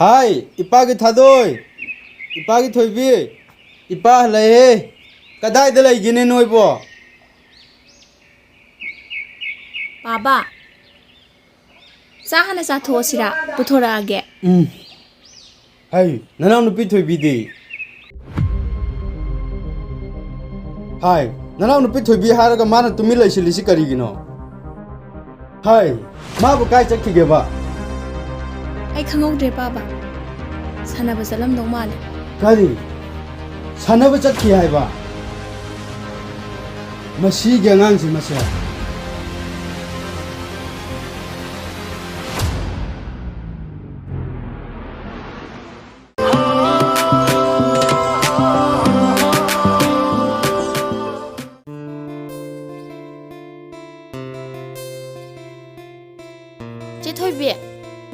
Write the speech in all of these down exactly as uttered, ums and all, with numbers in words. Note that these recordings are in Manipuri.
ꯍꯥꯏ, ꯏꯄꯥꯒꯤ ꯊꯥꯗꯣꯏ, ꯏꯄꯥꯒꯤ ꯊꯣꯏꯕꯤ, ꯏꯄꯥ ꯍꯜꯂꯛꯑꯦ꯫ ꯀꯗꯥꯏꯗ ꯂꯩꯒꯦꯅꯦ ꯅꯣꯏꯕꯣ? ꯄꯥꯕ, ꯆꯥ ꯍꯥꯟꯅ ꯆꯥꯊꯣꯛꯑꯁꯤꯔꯥ? ꯄꯨꯊꯣꯔꯛꯑꯒꯦ꯫ ꯎꯝ꯫ ꯍꯩ, ꯅꯅꯥꯎ ꯅꯨꯄꯤ ꯊꯣꯏꯕꯤꯗꯤ? ꯍꯥꯏ, ꯅꯅꯥꯎ ꯅꯨꯄꯤ ꯊꯣꯏꯕꯤ ꯍꯥꯏꯔꯒ ꯃꯥꯅ ꯇꯨꯃꯤꯟ ꯂꯩꯁꯤꯜꯂꯤꯁꯤ ꯀꯔꯤꯒꯤꯅꯣ? ꯍꯥꯏ, ꯃꯥꯕꯨ ꯀꯥꯏ ꯆꯠꯈꯤꯒꯦꯕ? ꯑꯩ ꯈꯪꯍꯧꯗ꯭ꯔꯦ, ꯄꯥꯕ꯫ ꯁꯥꯟꯅꯕ ꯆꯠꯂꯝꯗꯧ ꯃꯥꯜꯂꯦ꯫ ꯀꯔꯤ? ꯁꯥꯟꯅꯕ ꯆꯠꯈꯤ ꯍꯥꯏꯕ? ꯃꯁꯤꯒꯤ ꯑꯉꯥꯡꯁꯤ ꯃꯁꯦ꯫ ꯆꯦ ꯊꯣꯏꯕꯤ,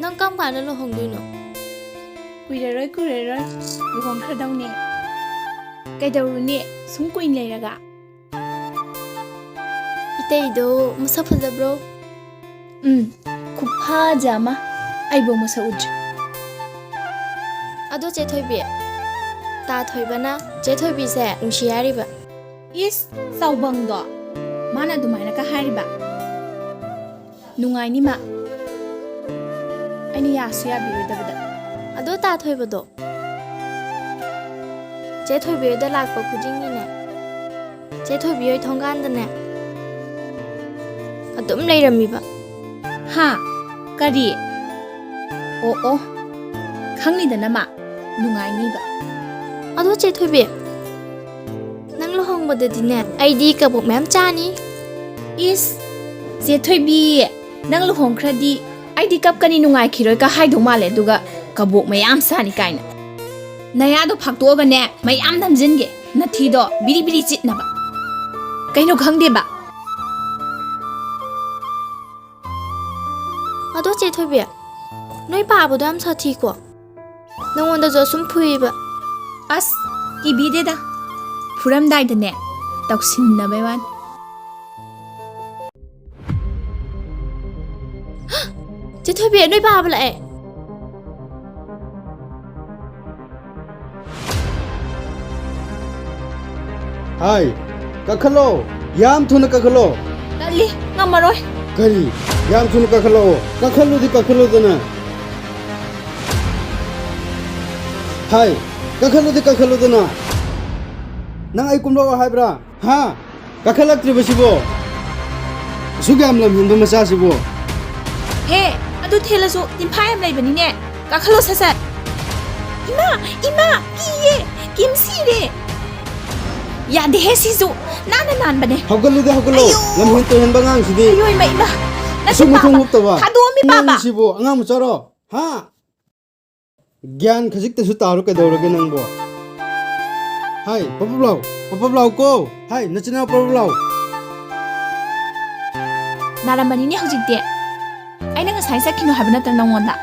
ꯅꯪ ꯀꯔꯝ ꯀꯥꯟꯗ ꯂꯨꯍꯣꯡꯗꯣꯏꯅꯣ? ꯀꯨꯏꯔꯔꯣꯏ, ꯀꯨꯏꯔꯔꯣꯏ꯫ ꯂꯨꯍꯣꯡꯈ꯭ꯔꯗꯧꯅꯦ꯫ ꯀꯩꯗꯧꯔꯨꯅꯤ, ꯁꯨꯝ ꯀꯨꯏꯅ ꯂꯩꯔꯒ? ꯏꯇꯩꯗꯣ ꯃꯁꯛ ꯐꯖꯕ꯭ꯔꯣ? ꯎꯝ, ꯈꯨꯐꯖ ꯑꯃ꯫ ꯑꯩꯕꯨ ꯃꯁꯛ ꯎꯗ꯭ꯔꯤ꯫ ꯑꯗꯣ ꯆꯦ ꯊꯣꯏꯕꯤ, ꯇꯥ ꯊꯣꯏꯕꯅ ꯆꯦ ꯊꯣꯏꯕꯤꯁꯦ ꯅꯨꯡꯁꯤ ꯍꯥꯏꯔꯤꯕ꯫ ꯏꯁ, ꯆꯥꯎꯕꯪꯗꯣ꯫ ꯃꯥꯅ ꯑꯗꯨꯃꯥꯏꯅ ꯀ ꯍꯥꯏꯔꯤꯕ? ꯅꯨꯡꯉꯥꯏꯅꯤ ꯃꯥ꯫ ꯑꯩꯅ ꯌꯥꯁꯨ ꯌꯥꯕꯤꯔꯣꯏꯗꯕꯗ꯫ ꯑꯗꯣ ꯇꯥ ꯊꯣꯏꯕꯗꯣ, ꯆꯦ ꯊꯣꯏꯕꯤ ꯍꯣꯏꯗ ꯂꯥꯛꯄ ꯈꯨꯗꯤꯡꯒꯤꯅꯦ, ꯆꯦ ꯊꯣꯏꯕꯤ ꯍꯣꯏ ꯊꯣꯡꯒꯥꯟꯗꯅꯦ ꯑꯗꯨꯝ ꯂꯩꯔꯝꯃꯤꯕ꯫ ꯍꯥ? ꯀꯔꯤ? ꯑꯣ, ꯑꯣ꯫ ꯈꯪꯅꯤꯗꯅ ꯃꯥ꯫ ꯅꯨꯡꯉꯥꯏꯅꯤꯕ꯫ ꯑꯗꯣ ꯆꯦ ꯊꯣꯏꯕꯤ, ꯅꯪ ꯂꯨꯍꯣꯡꯕꯗꯗꯤꯅꯦ, ꯑꯩꯗꯤ ꯀꯕꯣꯛ ꯃꯌꯥꯝ ꯆꯥꯅꯤ꯫ ꯏꯁ, ꯆꯦ ꯊꯣꯏꯕꯤ, ꯅꯪ ꯂꯨꯍꯣꯡꯈ꯭ꯔꯗꯤ ꯑꯩꯗꯤ ꯀꯞꯀꯅꯤ, ꯅꯨꯡꯉꯥꯏꯈꯤꯔꯣꯏ ꯀ ꯍꯥꯏꯗꯧ ꯃꯥꯜꯂꯦ, ꯑꯗꯨꯒ ꯀꯕꯣꯛ ꯃꯌꯥꯝ ꯆꯥꯅꯤ ꯀꯥꯏꯅ꯫ ꯅꯌꯥꯗꯣ ꯐꯥꯛꯇꯣꯛꯑꯒꯅꯦ, ꯃꯌꯥꯝ ꯅꯝꯖꯤꯟꯒꯦ, ꯅꯊꯤꯗꯣ ꯕꯤꯔꯤ ꯕꯤꯔꯤ ꯆꯤꯠꯅꯕ꯫ ꯀꯩꯅꯣ ꯈꯪꯗꯦꯕ꯫ ꯑꯗꯣ ꯆꯦ ꯊꯣꯏꯕꯤ, ꯅꯣꯏ ꯄꯥꯕꯗꯣ ꯌꯥꯝ ꯁꯥꯊꯤꯀꯣ꯫ ꯅꯉꯣꯟꯗꯁꯨ ꯑꯁꯨꯝ ꯐꯨꯏꯕ꯫ ꯑꯁ, ꯀꯤꯕꯤꯗꯦꯗ꯫ ꯐꯨꯔꯝꯗꯥꯏꯗꯅꯦ, ꯇꯧꯁꯤꯟꯅꯕꯩ ꯋꯥꯅꯤ꯫ ꯆꯦ ꯊꯣꯏꯕꯤ, ꯅꯣꯏ ꯄꯥꯕ ꯂꯥꯛꯑꯦ꯫ ꯍꯥꯏ, ꯀꯥꯈꯠꯂꯣ꯫ ꯌꯥꯝ ꯊꯨꯅ ꯀꯥꯈꯠꯂꯣ꯫ ꯇꯜꯂꯤ, ꯉꯝꯃꯔꯣꯏ꯫ ꯀꯔꯤ? ꯌꯥꯝ ꯊꯨꯅ ꯀꯥꯈꯠꯂꯛꯑꯣ꯫ ꯀꯥꯈꯠꯂꯨꯗꯤ ꯀꯥꯈꯠꯂꯨꯗꯅ꯫ ꯍꯥꯏ, ꯀꯥꯈꯠꯂꯨꯗꯤ ꯀꯥꯈꯠꯂꯨꯗꯅ꯫ ꯅꯪ ꯑꯩ ꯀꯨꯝꯂꯛꯑꯣ ꯍꯥꯏꯕ꯭ꯔꯥ? ꯍꯥ? ꯀꯥꯈꯠꯂꯛꯇ꯭ꯔꯤꯕꯁꯤꯕꯣ? ꯑꯁꯨꯛ ꯌꯥꯝ ꯂꯝꯍꯦꯟꯕ ꯃꯆꯥꯁꯤꯕꯨ꯫ ꯍꯦ, ꯑꯗꯨ ꯊꯦꯜꯂꯁꯨ ꯇꯤꯟꯐꯥ ꯌꯥꯝ ꯂꯩꯕꯅꯤꯅꯦ꯫ ꯀꯥꯈꯠꯂꯣ ꯁꯠ ꯁꯠ꯫ ꯏꯃꯥ, ꯏꯃꯥ, ꯀꯤꯌꯦ꯫ ꯀꯤꯝ ꯁꯤꯔꯦ꯫ ꯌꯥꯗꯦꯍꯦ ꯁꯤꯁꯨ꯫ ꯅꯥꯟꯅ ꯅꯥꯟꯕꯅꯦ꯫ ꯍꯧꯒꯠꯂꯨꯗ, ꯍꯧꯒꯠꯂꯣ꯫ ꯑꯌꯣ꯫ ꯂꯝꯍꯦꯟ ꯇꯨꯍꯦꯟꯕ ꯑꯉꯥꯡꯁꯤꯗꯤ꯫ ꯑꯌꯣ, ꯏꯃꯥ, ꯏꯃꯥ꯫ ꯅꯠꯇꯦ, ꯑꯁꯨꯛ ꯃꯊꯣꯡ ꯄꯥꯕ꯫ ꯍꯨꯛꯇꯕ꯫ ꯊꯥꯗꯣꯛꯑꯝꯃꯤ, ꯄꯥꯕ꯫ ꯅꯪꯁꯤꯕꯨ ꯑꯉꯥꯡ ꯃꯆꯥꯔꯣ? ꯍꯥ? ꯒ꯭ꯌꯥꯟ ꯈꯖꯤꯛꯇꯁꯨ ꯇꯥꯔꯣ, ꯀꯩꯗꯧꯔꯒꯦ ꯅꯪꯕꯣ? ꯍꯥꯏ, ꯄꯞ ꯄꯞ ꯂꯥꯎ, ꯄꯞ ꯄꯞ ꯂꯥꯎ ꯀꯣ꯫ ꯍꯥꯏ, ꯅꯆꯤꯟ ꯅꯅꯥꯎ ꯄꯞ ꯄꯞ ꯂꯥꯎ꯫ ꯅꯥꯔꯝꯃꯅꯤꯅꯦ ꯍꯧꯖꯤꯛꯇꯤ꯫ ꯑꯩꯅ ꯉꯁꯥꯏ ꯆꯠꯈꯤꯅꯨ ꯍꯥꯏꯕ ꯅꯠꯇ꯭ꯔ ꯅꯪꯉꯣꯟꯗ?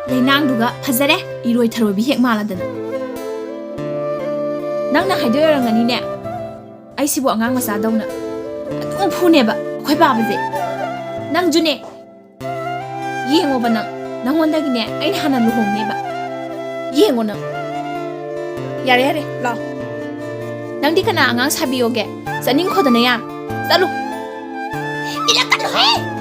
ꯂꯩꯅꯥꯡꯗꯨꯒ ꯐꯖꯔꯦ, ꯏꯔꯣꯏ ꯊꯔꯣꯏꯕꯤ ꯍꯦꯛ ꯃꯥꯜꯂꯗꯅ꯫ ꯅꯪꯅ ꯍꯥꯏꯗꯣꯏ ꯑꯣꯏꯔꯝꯒꯅꯤꯅꯦ꯫ ꯑꯩꯁꯤꯕꯨ ꯑꯉꯥꯡ ꯃꯆꯥꯗꯧꯅ ꯑꯗꯨꯝ ꯐꯨꯅꯦꯕ ꯑꯩꯈꯣꯏ ꯄꯥꯕꯁꯦ꯫ ꯅꯪꯁꯨꯅꯦ꯫ ꯌꯦꯡꯉꯣꯕ ꯅꯪ, ꯅꯪꯉꯣꯟꯗꯒꯤꯅꯦ ꯑꯩꯅ ꯍꯥꯟꯅ ꯂꯨꯍꯣꯡꯅꯦꯕ꯫ ꯌꯦꯡꯉꯣ ꯅꯪ꯫ ꯌꯥꯔꯦ, ꯌꯥꯔꯦ, ꯂꯥꯛꯑꯣ꯫ ꯅꯪꯗꯤ ꯀꯅꯥ ꯑꯉꯥꯡ ꯁꯥꯕꯤꯌꯣꯒꯦ? ꯆꯠꯅꯤꯡꯈꯣꯗꯅ ꯌꯥ꯫ ꯆꯠꯂꯨ꯫ ꯏꯜꯂꯛꯀꯅꯨꯍꯦ!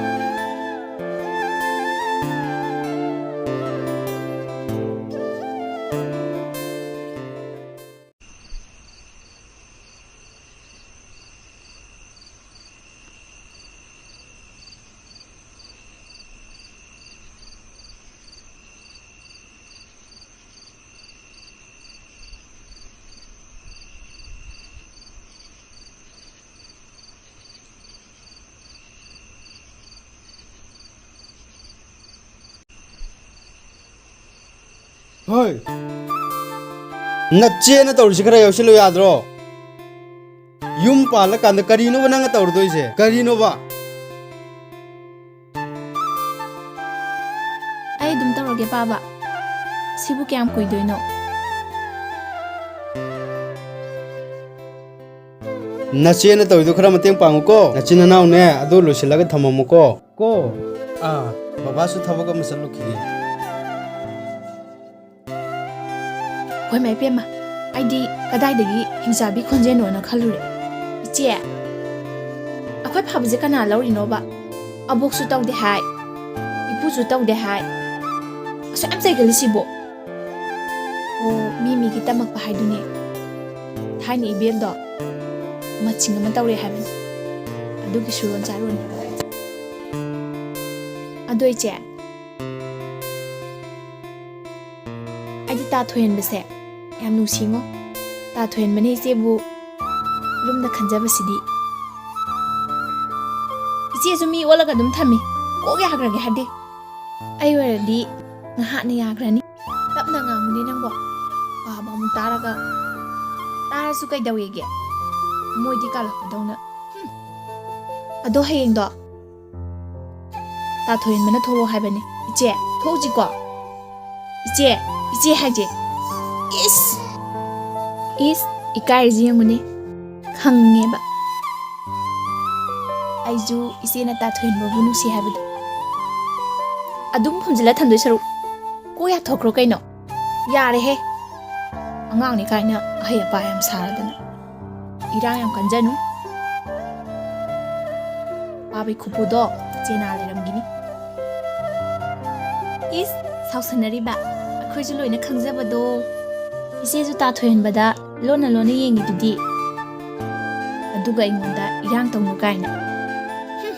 ꯍꯣꯏ꯫ ꯅꯆꯦꯅ ꯇꯧꯔꯤꯁꯤ ꯈꯔ ꯌꯥꯎꯁꯤꯜꯂꯨ ꯌꯥꯗ꯭ꯔꯣ? ꯌꯨꯝ ꯄꯥꯜꯂꯀꯥꯟꯗ ꯀꯔꯤꯅꯣꯕ ꯅꯪꯅ ꯇꯧꯔꯨꯗꯣꯏꯁꯦ? ꯀꯔꯤꯅꯣꯕ? ꯑꯩ ꯑꯗꯨꯝ ꯇꯧꯔꯒꯦ, ꯄꯥꯕ꯫ ꯁꯤꯕꯨ ꯀꯌꯥꯝ ꯀꯨꯏꯗꯣꯏꯅꯣ? ꯅꯆꯦꯅ ꯇꯧꯔꯤꯗꯣ ꯈꯔ ꯃꯇꯦꯡ ꯄꯥꯡꯉꯨꯀꯣ꯫ ꯅꯆꯤꯟ ꯅꯅꯥꯎꯅꯦ, ꯑꯗꯨ ꯂꯣꯏꯁꯤꯜꯂꯒ ꯊꯝꯃꯝꯃꯨꯀꯣ꯫ ꯀꯣ꯫ ꯑꯥ, ꯕꯕꯥꯁꯨ ꯊꯕꯛ ꯑꯃ ꯆꯠꯂꯨꯈꯤꯒꯦ꯫ ꯍꯣꯏ, ꯃꯥ ꯏꯕꯦꯝꯃ꯫ ꯑꯩꯗꯤ ꯀꯗꯥꯏꯗꯒꯤ ꯍꯤꯡꯆꯥꯕꯤ ꯈꯣꯟꯖꯦꯜꯅꯣꯅ ꯈꯜꯂꯨꯔꯦ꯫ "ꯏꯆꯦ, ꯑꯩꯈꯣꯏ ꯐꯥꯕꯁꯦ ꯀꯅꯥ ꯂꯧꯔꯤꯅꯣꯕ? ꯑꯕꯣꯛꯁꯨ ꯇꯧꯗꯦ ꯍꯥꯏ, ꯏꯄꯨꯁꯨ ꯇꯧꯗꯦ ꯍꯥꯏ꯫ ꯑꯁꯨꯛ ꯌꯥꯝ ꯆꯩꯒꯜꯂꯤꯁꯤꯕꯣ?" ꯑꯣ, ꯃꯤ ꯃꯤꯒꯤ ꯇꯝꯃꯛꯄ ꯍꯥꯏꯗꯨꯅꯦ꯫ ꯊꯥꯏꯅ ꯏꯕꯦꯟꯗꯣ ꯃꯆꯤꯡ ꯑꯃ ꯇꯧꯔꯦ ꯍꯥꯏꯕꯅꯤ꯫ ꯑꯗꯨꯒꯤ ꯁꯨꯔꯣꯟ ꯆꯥꯔꯣꯟꯅꯤ꯫ ꯑꯗꯣ ꯏꯆꯦ, ꯑꯩꯗꯤ ꯇꯥ ꯊꯣꯏꯍꯟꯕꯁꯦ ꯌꯥꯝ ꯅꯨꯡꯁꯤꯉꯣ꯫ ꯇꯥ ꯊꯣꯏꯍꯟꯕꯅ ꯏꯆꯦꯕꯨ ꯂꯨꯝꯅ ꯈꯟꯖꯕꯁꯤꯗꯤ꯫ ꯏꯆꯦꯁꯨ ꯃꯤ ꯑꯣꯜꯂꯒ ꯑꯗꯨꯝ ꯊꯝꯃꯤ꯫ ꯀꯣꯛ ꯌꯥꯈ꯭ꯔꯒꯦ ꯍꯥꯏꯗꯤ꯫ ꯑꯩ ꯑꯣꯏꯔꯗꯤ ꯉꯥꯏꯍꯥꯛꯅ ꯌꯥꯈ꯭ꯔꯅꯤ꯫ ꯇꯞꯅ ꯉꯥꯡꯉꯨꯅꯦ ꯅꯪꯕꯣ꯫ ꯄꯥꯕ ꯑꯃꯨꯛ ꯇꯥꯔꯒ꯫ ꯇꯥꯔꯁꯨ ꯀꯩꯗꯧꯋꯦꯒꯦ? ꯃꯣꯏꯗꯤ ꯀꯥꯜꯂꯛꯄꯗꯧꯅ꯫ ꯍꯨꯝ꯫ ꯑꯗꯣ ꯍꯌꯦꯡꯗꯣ ꯇꯥ ꯊꯣꯏꯍꯟꯕꯅ ꯊꯣꯛꯂꯛꯑꯣ ꯍꯥꯏꯕꯅꯦ꯫ ꯏꯆꯦ, ꯊꯣꯛꯎꯁꯤꯀꯣ꯫ ꯏꯆꯦ, ꯏꯆꯦ ꯍꯥꯏꯁꯦ꯫ ꯏꯁ! ꯏꯁ, ꯏꯀꯥꯏꯔꯤꯁꯤ ꯌꯦꯡꯉꯨꯅꯦ꯫ ꯈꯪꯉꯦꯕ꯫ ꯑꯩꯁꯨ ꯏꯆꯦꯅ ꯇꯥ ꯊꯣꯏꯍꯟꯕꯕꯨ ꯅꯨꯡꯁꯤ ꯍꯥꯏꯕꯗꯣ꯫ ꯑꯗꯨꯝ ꯐꯨꯝꯖꯤꯜꯂ ꯊꯝꯗꯣꯏ ꯁꯔꯨꯛ ꯀꯣꯛ ꯌꯥꯊꯣꯛꯈ꯭ꯔꯣ ꯀꯩꯅꯣ꯫ ꯌꯥꯔꯦꯍꯦ꯫ ꯑꯉꯥꯡꯅꯤ ꯀꯥꯏꯅ ꯑꯍꯩ ꯑꯄꯥ ꯌꯥꯝ ꯁꯥꯔꯗꯅ꯫ ꯏꯔꯥꯡ ꯌꯥꯝ ꯀꯟꯖꯅꯨ꯫ ꯄꯥꯕꯩ ꯈꯨꯄꯨꯗꯣ ꯆꯦꯅꯥ ꯂꯩꯔꯝꯒꯤꯅꯤ꯫ ꯏꯁ, ꯁꯥꯎꯁꯟꯅꯔꯤꯕ? ꯑꯩꯈꯣꯏꯁꯨ ꯂꯣꯏꯅ ꯈꯪꯖꯕꯗꯣ꯫ ꯏꯆꯦꯁꯨ ꯇꯥ ꯊꯣꯏꯍꯟꯕꯗ ꯂꯣꯟꯅ ꯂꯣꯟꯅ ꯌꯦꯡꯉꯤꯗꯨꯗꯤ꯫ ꯑꯗꯨꯒ ꯑꯩꯉꯣꯟꯗ ꯏꯔꯥꯡ ꯇꯧꯅꯨ ꯀꯥꯏꯅ꯫ ꯍꯨꯝ꯫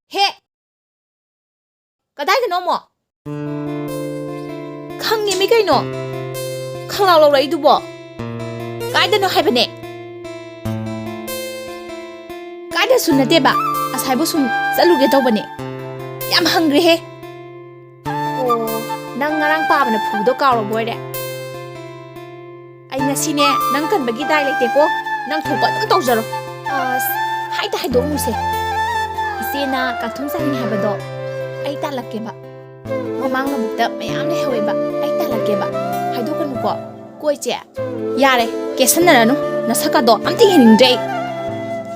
ꯍꯦ! ꯀꯗꯥꯏꯗꯅꯣ ꯑꯃꯨꯛ? ꯈꯪꯉꯤꯃꯤ ꯀꯩꯅꯣ꯫ ꯈꯪꯂꯥꯎ ꯂꯧꯔꯛꯏꯗꯨꯕꯣ꯫ ꯀꯥꯏꯗꯅꯣ ꯍꯥꯏꯕꯅꯦ? ꯀꯥꯏꯗꯁꯨ ꯅꯠꯇꯦꯕ꯫ ꯑꯁꯥꯏꯕꯨ ꯁꯨꯝ ꯆꯠꯂꯨꯒꯦ ꯇꯧꯕꯅꯦ꯫ ꯌꯥꯝ ꯍꯪꯒ꯭ꯔꯦꯍꯦ꯫ ꯑꯣ, ꯅꯪ ꯉꯔꯥꯡ ꯄꯥꯕꯅ ꯐꯨꯕꯗꯣ ꯀꯥꯎꯔꯕ ꯑꯣꯏꯔꯦ? ꯑꯩ ꯉꯁꯤꯅꯦ ꯅꯪ ꯀꯟꯕꯒꯤ ꯗꯥꯏ ꯂꯩꯇꯦꯀꯣ꯫ ꯅꯪ ꯊꯣꯛꯄ ꯑꯗꯨꯝ ꯇꯧꯖꯔꯣ꯫ ꯑꯁ, ꯍꯥꯏꯗ ꯍꯥꯏꯗꯣꯛꯎꯅꯨꯁꯦ꯫ ꯏꯆꯦꯅ ꯀꯥꯛꯊꯨꯝ ꯆꯥꯅꯤꯡꯉꯦ ꯍꯥꯏꯕꯗꯣ ꯑꯩ ꯇꯥꯜꯂꯛꯀꯦꯕ꯫ ꯃꯃꯥꯡ ꯂꯧꯕꯨꯛꯇ ꯃꯌꯥꯝ ꯂꯩꯍꯧꯋꯦꯕ꯫ ꯑꯩ ꯇꯥꯜꯂꯛꯀꯦꯕ꯫ ꯍꯥꯏꯗꯣꯛꯀꯅꯨꯀꯣ꯫ ꯀꯣ ꯏꯆꯦ꯫ ꯌꯥꯔꯦ, ꯀꯦꯁꯟꯅꯔꯅꯨ꯫ ꯅꯁꯛꯀꯗꯣ ꯑꯝꯇ ꯌꯦꯡꯅꯤꯡꯗ꯭ꯔꯦ ꯑꯩ꯫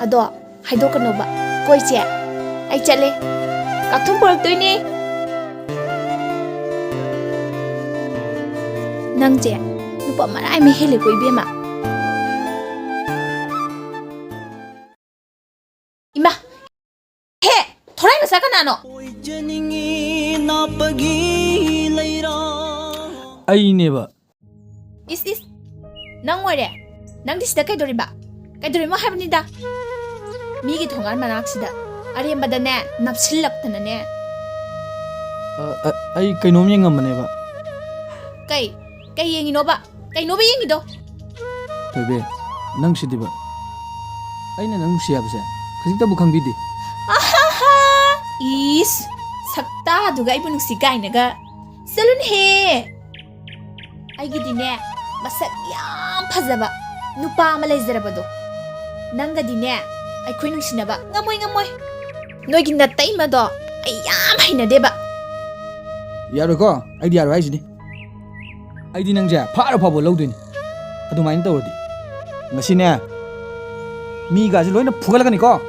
ꯑꯗꯣ ꯍꯥꯏꯗꯣꯛꯀꯅꯣꯕ꯫ ꯀꯣ ꯏꯆꯦ, ꯑꯩ ꯆꯠꯂꯦ꯫ ꯀꯥꯛꯊꯨꯝ ꯄꯨꯔꯛꯇꯣꯏꯅꯦ꯫ ꯅꯪꯁꯦ ꯅꯨꯄꯥ ꯃꯔꯥꯏ ꯑꯃ ꯍꯦꯜꯂꯦꯀꯣ, ꯏꯕꯦꯝꯃ꯫ ꯏꯃꯥ! ꯍꯦ! ꯊꯣꯔꯥꯏ ꯃꯆꯥ ꯀꯅꯥꯅꯣ? ꯑꯣꯏꯖꯅꯤꯡꯉꯤ ꯅꯥꯞꯄꯒꯤ ꯂꯩꯔꯥ꯫ ꯑꯩꯅꯦꯕ꯫ ꯏꯁ, ꯏꯁ! ꯅꯪ ꯑꯣꯏꯔꯦ? ꯅꯪꯗꯤ ꯁꯤꯗ ꯀꯩꯗꯧꯔꯤꯕ? ꯀꯩꯗꯧꯔꯤꯃꯣ ꯍꯥꯏꯕꯅꯤꯗ? ꯃꯤꯒꯤ ꯊꯣꯡꯒꯥꯟ ꯃꯅꯥꯛꯁꯤꯗ ꯑꯔꯦꯝꯕꯗꯅꯦ ꯅꯞꯁꯤꯜꯂꯛꯇꯅꯅꯦ꯫ ꯑ, ꯑ, ꯑꯩ ꯀꯩꯅꯣꯝ ꯌꯦꯡꯉꯝꯕꯅꯦꯕ꯫ ꯀꯩ? ꯀꯩ ꯌꯦꯡꯉꯤꯅꯣꯕ? ꯀꯩꯅꯣꯕ ꯌꯦꯡꯉꯤꯗꯣ? ꯊꯣꯏꯕꯤ, ꯅꯪ ꯁꯤꯗꯤꯕ꯫ ꯑꯩꯅ ꯅꯪ ꯅꯨꯡꯁꯤ ꯍꯥꯏꯕꯁꯦ ꯈꯖꯤꯛꯇꯕꯨ ꯈꯪꯕꯤꯗꯦ꯫ ꯑꯍꯥꯍꯥ! ꯏꯁ! ꯁꯛꯇꯥꯗꯨꯒ ꯑꯩꯕꯨ ꯅꯨꯡꯁꯤ ꯀꯥꯏꯅꯒ꯫ ꯆꯠꯂꯨꯅꯦꯍꯦ! ꯑꯩꯒꯤꯗꯤꯅꯦ, ꯃꯁꯛ ꯌꯥꯝ ꯐꯖꯕ ꯅꯨꯄꯥ ꯑꯃ ꯂꯩꯖꯔꯕꯗꯣ꯫ ꯅꯪꯒꯗꯤꯅꯦ, ꯑꯩꯈꯣꯏ ꯅꯨꯡꯁꯤꯅꯕ ꯉꯝꯃꯣꯏ, ꯉꯝꯃꯣꯏ꯫ ꯅꯣꯏꯒꯤ ꯅꯇꯩꯃꯗꯣ ꯑꯩ ꯌꯥꯝ ꯍꯩꯅꯗꯦꯕ꯫ ꯌꯥꯔꯣꯏꯀꯣ, ꯑꯩꯗꯤ ꯌꯥꯔꯣꯏ ꯍꯥꯏꯁꯤꯅꯤ꯫ ꯑꯩꯗꯤ ꯅꯪꯁꯦ ꯐꯥꯔ ꯐꯥꯕ ꯂꯧꯗꯣꯏꯅꯤ꯫ ꯑꯗꯨꯃꯥꯏꯅ ꯇꯧꯔꯗꯤ ꯉꯁꯤꯅꯦ ꯃꯤꯒꯥꯁꯦ ꯂꯣꯏꯅ ꯐꯨꯒꯠꯂꯛꯀꯅꯤꯀꯣ꯫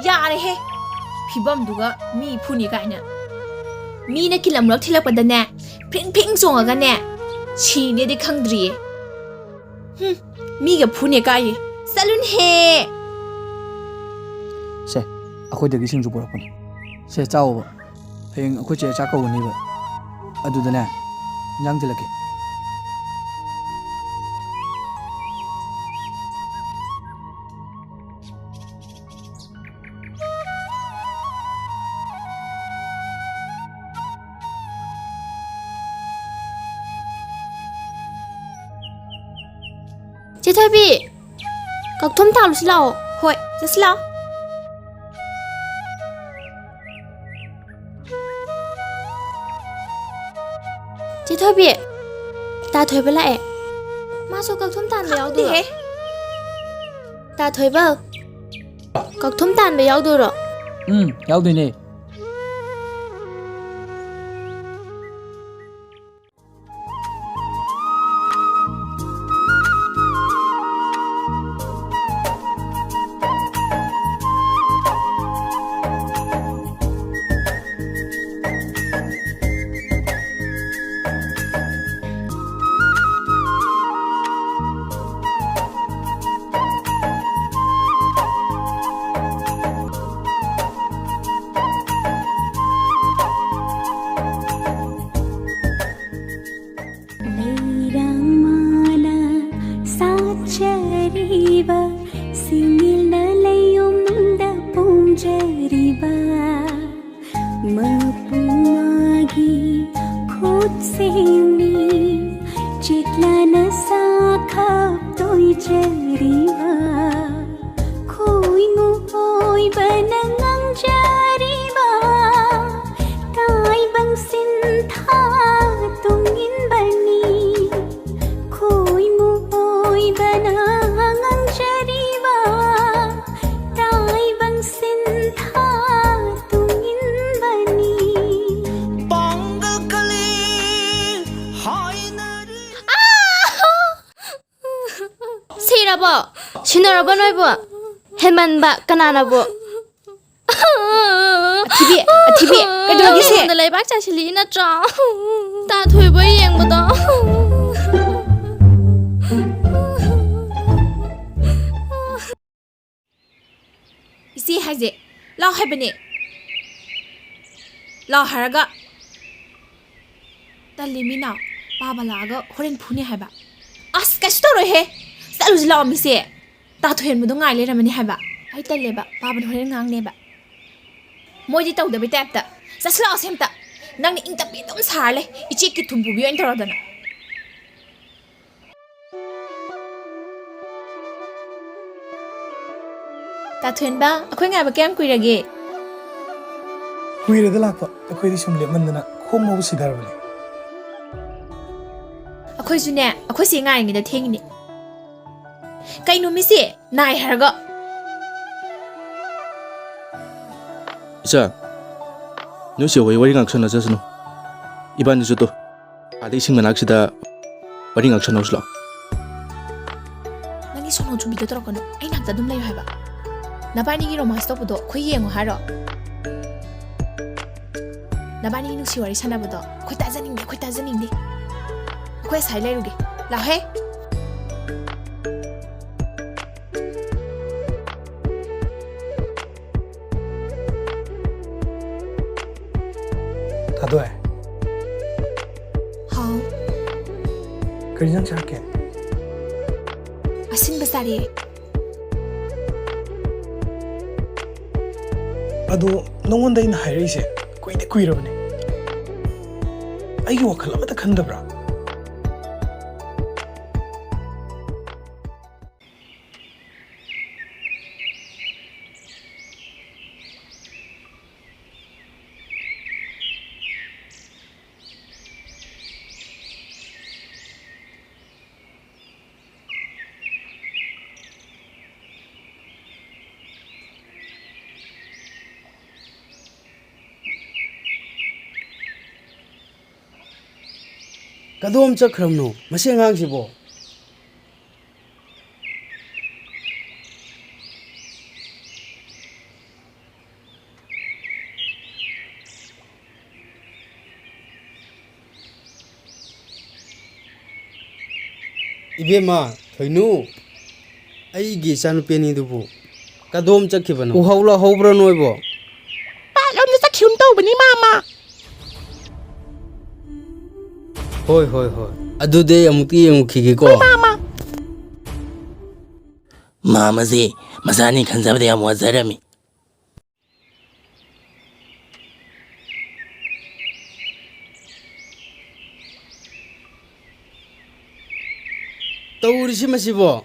ꯌꯥꯔꯦꯍꯦ! ꯐꯤꯕꯝꯗꯨꯒ ꯃꯤ ꯐꯨꯅꯤ ꯀꯥꯏꯅ꯫ ꯃꯤꯅ ꯀꯤꯂꯝ ꯑꯃꯨꯔꯛ ꯊꯤꯜꯂꯛꯄꯗꯅꯦ, ꯐ꯭ꯔꯤꯡ ꯐ꯭ꯔꯤꯡ ꯆꯣꯡꯉꯒꯅꯦ, ꯁꯤꯅꯦꯗꯤ ꯈꯪꯗ꯭ꯔꯤꯌꯦ꯫ ꯍꯨꯝ, ꯃꯤꯒ ꯐꯨꯅꯦ ꯀꯥꯏꯌꯦ꯫ ꯆꯠꯂꯨꯅꯦꯍꯦ! ꯁꯦ, ꯑꯩꯈꯣꯏꯗꯒꯤ ꯁꯤꯡꯖꯨ ꯄꯨꯔꯛꯄꯅꯦ꯫ ꯁꯦ, ꯆꯥꯎꯑꯣꯕ꯫ ꯍꯌꯦꯡ ꯑꯩꯈꯣꯏ ꯆꯦ ꯆꯥꯛ ꯀꯧꯒꯅꯤꯕ꯫ ꯑꯗꯨꯗꯅꯦ, ꯏꯟꯖꯥꯡ ꯊꯤꯜꯂꯛꯀꯦ꯫ ꯆꯦ ꯊꯣꯏꯕꯤ, ꯀꯛꯊꯨꯝ ꯊꯥꯔꯨꯁꯤ ꯂꯥꯛꯑꯣ꯫ ꯍꯣꯏ, ꯆꯠꯁꯤ ꯂꯥꯛꯑꯣ꯫ ꯆꯦ ꯊꯣꯏꯕꯤ, ꯇꯥ ꯊꯣꯏꯕ ꯂꯥꯛꯑꯦ꯫ ꯃꯥꯁꯨ ꯀꯛꯊꯨꯝ ꯇꯥꯟꯕ ꯌꯥꯎꯗꯣꯏꯔꯣ? ꯈꯪꯗꯦꯍꯦ꯫ ꯇꯥ ꯊꯣꯏꯕ, ꯀꯛꯊꯨꯝ ꯇꯥꯟꯕ ꯌꯥꯎꯗꯣꯏꯔꯣ? ꯎꯝ, ꯌꯥꯎꯗꯣꯏꯅꯦ꯫ ꯂꯩꯔꯥꯡ ꯃꯥꯅ ꯁꯥꯠꯆꯔꯤꯕ, ꯁꯤꯡꯅꯤꯜꯅ ꯂꯩꯌꯨꯝꯗ ꯄꯣꯝꯖꯔꯤꯕ, ꯃꯄꯨꯃꯥꯒꯤ ꯈꯨꯠꯁꯦꯝꯅꯤ, ꯆꯤꯠꯂꯅ ꯁꯥꯈꯞ ꯇꯣꯏꯖꯔꯤꯕ, ꯈꯣꯏꯃꯨ ꯑꯣꯏꯕꯅ ꯉꯝꯖꯔꯤꯕ, ꯇꯥꯏꯕꯪ ꯁꯤꯟꯊꯥ ꯇꯨꯡꯏꯟꯕꯅꯤ꯫ ꯈꯣꯏꯃꯨ ꯑꯣꯏꯕꯅ ꯉꯝꯖꯔꯤꯕ, ꯇꯥꯏꯕꯪ ꯁꯤꯟꯊꯥ ꯇꯨꯡꯏꯟꯕꯅꯤ꯫ ꯄꯥꯡꯒꯜ ꯀꯜꯂꯤ ꯍꯥꯏꯅꯔꯤ꯫ ꯁꯤꯔꯕꯣ? ꯁꯤꯟꯅꯔꯕꯣ ꯅꯣꯏꯕꯨ? ꯍꯦꯟꯃꯟꯕ ꯀꯅꯥꯅꯕꯨ? ꯑꯊꯤꯕꯤ, ꯑꯊꯤꯕꯤ, ꯀꯩꯗꯧꯔꯒꯦ ꯁꯦ? ꯅꯉꯣꯟꯗ ꯂꯩꯕꯥꯛ ꯆꯥꯏꯁꯤꯜꯂꯤ ꯅꯠꯇ꯭ꯔꯣ? ꯇꯥ ꯊꯣꯏꯕ ꯌꯦꯡꯕꯗꯣ꯫ ꯏꯆꯦ ꯍꯥꯏꯁꯦ ꯂꯥꯎ ꯍꯥꯏꯕꯅꯦ꯫ ꯂꯥꯎ ꯍꯥꯏꯔꯒ ꯇꯜꯂꯤ ꯃꯤꯅ ꯄꯥꯕ ꯂꯥꯛꯑꯒ ꯍꯣꯔꯦꯟ ꯐꯨꯅꯤ ꯍꯥꯏꯕ꯫ ꯑꯁ, ꯀꯩꯁꯨ ꯇꯧꯔꯣꯏꯍꯦ꯫ ꯆꯠꯂꯨꯁꯤ ꯂꯥꯛꯑꯣ ꯃꯤꯁꯦ꯫ ꯇꯥ ꯊꯣꯏꯍꯟꯕꯗꯣ ꯉꯥꯏ ꯂꯩꯔꯝꯃꯅꯤ ꯍꯥꯏꯕ꯫ ꯑꯩ ꯇꯜꯂꯦꯕ, ꯄꯥꯕꯅ ꯍꯣꯔꯦꯟ ꯉꯥꯡꯅꯦꯕ꯫ ꯃꯣꯏꯗꯤ ꯇꯧꯗꯕꯩ ꯇꯥꯏꯞꯇ꯫ ꯆꯠꯁꯤ ꯂꯥꯛꯑꯣ ꯁꯦ ꯑꯝꯇ꯫ ꯅꯪꯅ ꯏꯪ ꯇꯞꯄꯤ ꯑꯗꯨꯝ ꯁꯥꯔ ꯂꯩ꯫ ꯏꯆꯦ ꯀꯤꯠ ꯊꯨꯝ ꯄꯨꯕꯤ ꯑꯣꯏꯅ ꯇꯧꯔꯗꯅ꯫ ꯇꯥ ꯊꯣꯏꯍꯟꯕ, ꯑꯩꯈꯣꯏ ꯉꯥꯏꯕ ꯀꯌꯥꯝ ꯀꯨꯏꯔꯒꯦ? ꯀꯨꯏꯔꯦꯗ ꯂꯥꯛꯄ꯫ ꯑꯩꯈꯣꯏꯗꯤ ꯁꯨꯝ ꯂꯦꯞꯃꯟꯗꯅ ꯈꯣꯡ ꯐꯥꯎꯕ ꯁꯤꯊꯔꯕꯅꯦ꯫ ꯑꯩꯈꯣꯏꯁꯨꯅꯦ, ꯑꯩꯈꯣꯏ ꯆꯦ ꯉꯥꯏꯔꯤꯉꯩꯗ ꯊꯦꯡꯉꯤꯅꯦ꯫ ꯀꯩꯅꯣ ꯃꯤꯁꯤ? ꯅꯥꯏ ꯍꯥꯏꯔꯒ꯫ ꯏꯆꯥ, ꯅꯣꯏ ꯆꯦ ꯍꯣꯏ ꯋꯥꯔꯤ ꯉꯥꯛ ꯁꯥꯟꯅꯖꯁꯅꯨ꯫ ꯏꯕꯥꯅꯤꯁꯨ ꯇꯨ, ꯑꯥꯗ ꯏꯁꯤꯡ ꯃꯅꯥꯛꯁꯤꯗ ꯋꯥꯔꯤ ꯉꯥꯛ ꯁꯥꯟꯅꯧꯁꯤ ꯂꯥꯛꯑꯣ꯫ ꯅꯪꯒꯤ ꯁꯣꯅꯣ ꯆꯨꯕꯤꯗꯣ ꯇꯧꯔꯛꯀꯅꯨ꯫ ꯑꯩ ꯅꯥꯛꯇ ꯑꯗꯨꯝ ꯂꯩꯌꯨ ꯍꯥꯏꯕ꯫ ꯅꯕꯥꯅꯤꯒꯤ romance ꯇꯧꯕꯗꯣ ꯑꯩꯈꯣꯏ ꯌꯦꯡꯉꯣ ꯍꯥꯏꯔꯣ? ꯅꯕꯥꯅꯤꯒꯤ ꯅꯨꯡꯁꯤ ꯋꯥꯔꯤ ꯁꯥꯟꯅꯕꯗꯣ ꯑꯩꯈꯣꯏ ꯇꯥꯖꯅꯤꯡꯗꯦ, ꯑꯩꯈꯣꯏ ꯇꯥꯖꯅꯤꯡꯗꯦ꯫ ꯑꯩꯈꯣꯏ ꯑꯁꯥꯏ ꯂꯩꯔꯨꯒꯦ꯫ ꯂꯥꯛꯍꯦ꯫ ꯊꯥꯗꯣꯏ꯫ ꯍꯥꯎ꯫ ꯀꯔꯤ ꯏꯟꯖꯥꯡ ꯆꯥꯔꯛꯀꯦ? ꯑꯁꯤꯟꯕ ꯆꯥꯔꯛꯑꯦ꯫ ꯑꯗꯣ ꯅꯉꯣꯟꯗ ꯑꯩꯅ ꯍꯥꯏꯔꯛꯏꯁꯦ ꯀꯨꯏꯗꯤ ꯀꯨꯏꯔꯕꯅꯦ꯫ ꯑꯩꯒꯤ ꯋꯥꯈꯜ ꯑꯃꯠꯇ ꯈꯟꯗꯕ꯭ꯔꯥ? ꯀꯗꯣꯝ ꯆꯠꯈ꯭ꯔꯕꯅꯣ ꯃꯁꯤ ꯑꯉꯥꯡꯁꯤꯕꯣ? ꯏꯕꯦꯝꯃ, ꯊꯣꯏꯅꯨ, ꯑꯩꯒꯤ ꯏꯆꯥꯅꯨꯄꯤ ꯑꯅꯤꯗꯨꯕꯨ ꯀꯗꯣꯝ ꯆꯠꯈꯤꯕꯅꯣ? ꯎꯍꯧ ꯂꯥꯍꯧꯕ꯭ꯔꯣ ꯅꯣꯏꯕꯣ? ꯄꯥꯠꯂꯣꯝꯗ ꯆꯠꯈꯤꯒꯨꯝ ꯇꯧꯕꯅꯤ, ꯃꯥꯃ꯫ ꯍꯣꯏ, ꯍꯣꯏ, ꯍꯣꯏ꯫ ꯑꯗꯨꯗꯤ ꯑꯩ ꯑꯃꯨꯛꯇ ꯌꯦꯡꯉꯨꯈꯤꯒꯦꯀꯣ꯫ ꯍꯣꯏ, ꯃꯥꯃ꯫ ꯃꯥꯃꯁꯤ ꯃꯆꯥꯅꯤ ꯈꯟꯖꯕꯗ ꯌꯥꯝ ꯋꯥꯖꯔꯝꯃꯤ꯫ ꯇꯧꯔꯤꯁꯤ ꯃꯁꯤꯕꯣ?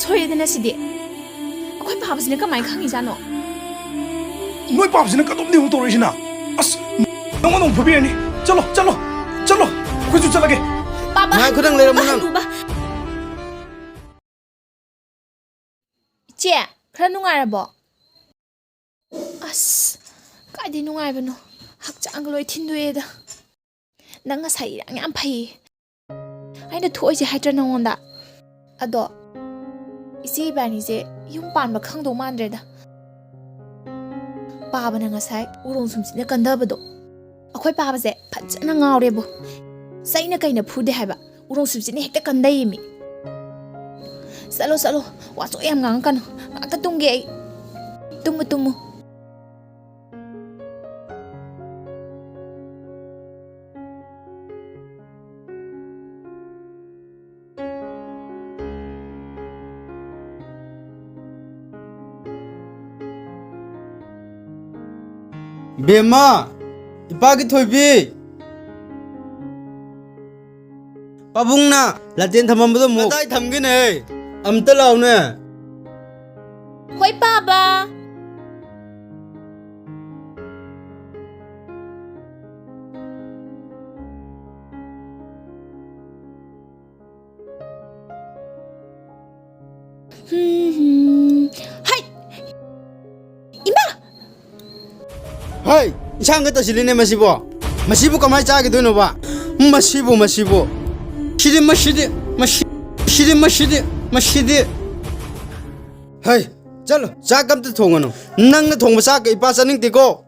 ꯁꯣꯏꯔꯦꯗꯅ ꯁꯤꯗꯤ꯫ ꯑꯩꯈꯣꯏ ꯄꯥꯕꯁꯤꯅ ꯀꯃꯥꯏꯅ ꯈꯪꯉꯤꯖꯥꯠꯅꯣ? ꯅꯣꯏ ꯄꯥꯕꯁꯤꯅ ꯀꯗꯣꯝꯗꯤ ꯑꯃꯨꯛ ꯇꯧꯔꯛꯏꯁꯤꯅ? ꯑꯁ, ꯅꯪꯉꯣꯟꯗ ꯑꯃꯨꯛ ꯐꯨꯕꯤꯔꯅꯤ꯫ ꯆꯠꯂꯣ, ꯆꯠꯂꯣ, ꯆꯠꯂꯣ꯫ ꯑꯩꯈꯣꯏꯁꯨ ꯆꯠꯂꯒꯦ꯫ ꯄꯥꯕ, ꯉꯥꯏꯈꯣ, ꯅꯪ ꯂꯩꯔꯝꯃꯣ, ꯅꯪ꯫ ꯍꯅꯨꯕ꯫ ꯏꯆꯦ, ꯈꯔ ꯅꯨꯡꯉꯥꯏꯔꯕꯣ? ꯑꯁ, ꯀꯥꯏꯗꯩ ꯅꯨꯡꯉꯥꯏꯕꯅꯣ? ꯍꯛꯆꯥꯡꯒ ꯂꯣꯏ ꯊꯤꯟꯗꯣꯛꯑꯦꯗ꯫ ꯅꯪ ꯉꯁꯥꯏ ꯏꯔꯥꯡ ꯌꯥꯝ ꯐꯩꯌꯦ꯫ ꯑꯩꯅ ꯊꯣꯛꯏꯁꯦ ꯍꯥꯏꯗ꯭ꯔꯥ ꯅꯪꯉꯣꯟꯗ? ꯑꯗꯣ ꯏꯆꯦ ꯏꯕꯥꯅꯤꯁꯦ ꯌꯨꯝ ꯄꯥꯟꯕ ꯈꯪꯗꯧ ꯃꯥꯟꯗ꯭ꯔꯦꯗ꯫ ꯄꯥꯕꯅ ꯉꯁꯥꯏ ꯎꯔꯣꯡ ꯁꯨꯝꯆꯤꯠꯅ ꯀꯟꯗꯕꯗꯣ, ꯑꯩꯈꯣꯏ ꯄꯥꯕꯁꯦ ꯐꯖꯅ ꯉꯥꯎꯔꯦꯕꯨ꯫ ꯆꯩꯅ ꯀꯩꯅ ꯐꯨꯗꯦ ꯍꯥꯏꯕ, ꯎꯔꯣꯡ ꯁꯨꯝꯆꯤꯠꯅ ꯍꯦꯛꯇ ꯀꯟꯗꯩꯌꯦꯃꯤ꯫ ꯆꯠꯂꯣ, ꯆꯠꯂꯣ, ꯋꯥꯆꯣꯛ ꯌꯥꯝ ꯉꯥꯡꯉꯛꯀꯅꯨ꯫ ꯉꯥꯛꯇ ꯇꯨꯝꯒꯦ ꯑꯩ꯫ ꯇꯨꯝꯃꯨ, ꯇꯨꯝꯃꯨ꯫ ꯕꯦꯝꯃ, ꯏꯄꯥꯒꯤ ꯊꯣꯏꯕꯤ꯫ ꯄꯥꯕꯨꯡꯅ ꯂꯥꯇꯦꯟ ꯊꯝꯃꯝꯕꯗꯣ ꯑꯃꯨꯛ ꯀꯗꯥꯏ ꯊꯝꯒꯦꯅꯦ? ꯑꯝꯇ ꯂꯥꯎꯅꯦ꯫ ꯍꯣꯏ, ꯄꯥꯕ꯫ ꯍꯝ, ꯍꯝ꯫ ꯍꯩ! ꯏꯃꯥ! ꯍꯩ! ꯏꯟꯁꯥꯡꯒ ꯇꯧꯁꯤꯜꯂꯤꯅꯦ ꯃꯁꯤꯕꯣ꯫ ꯃꯁꯤꯕꯨ ꯀꯃꯥꯏ ꯆꯥꯈꯤꯗꯣꯏꯅꯣꯕ? ꯃꯁꯤꯕꯨ, ꯃꯁꯤꯕꯨ꯫ ꯁꯤꯗꯤ, ꯃꯁꯤꯗꯤ, ꯃꯁꯤ-, ꯁꯤꯗꯤ, ꯃꯁꯤꯗꯤ, ꯃꯁꯤꯗꯤ꯫ ꯍꯩ, ꯆꯠꯂꯣ, ꯆꯥꯛ ꯑꯝꯇ ꯊꯣꯡꯉꯅꯨ꯫ ꯅꯪꯅ ꯊꯣꯡꯕ ꯆꯥꯛꯀ ꯏꯄꯥ ꯆꯥꯅꯤꯡꯗꯦꯀꯣ꯫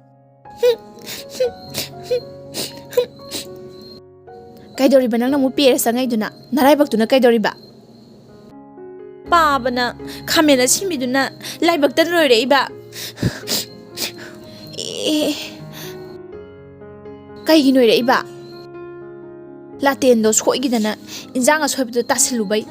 ꯀꯩꯗꯧꯔꯤꯕ ꯅꯪꯅ ꯑꯃꯨꯛ ꯄꯦꯔ ꯆꯪꯉꯛꯏꯗꯨꯅ? ꯅꯔꯥꯏꯕꯛꯇꯨꯅ ꯀꯩꯗꯧꯔꯤꯕ? ꯄꯥꯕꯅ ꯈꯥꯃꯦꯟ ꯑꯁꯤꯟꯕꯤꯗꯨꯅ ꯂꯥꯏꯕꯛꯇ ꯂꯣꯏꯔꯛꯏꯕ꯫ ꯑꯦ, ꯀꯩꯒꯤ ꯅꯣꯏꯔꯛꯏꯕ? ꯂꯥꯇꯦꯟꯗꯣ ꯁꯣꯏꯈꯤꯗꯅ ꯏꯟꯖꯥꯡ ꯑꯁꯣꯏꯕꯗꯣ ꯇꯥꯁꯤꯜꯂꯨꯕꯩ꯫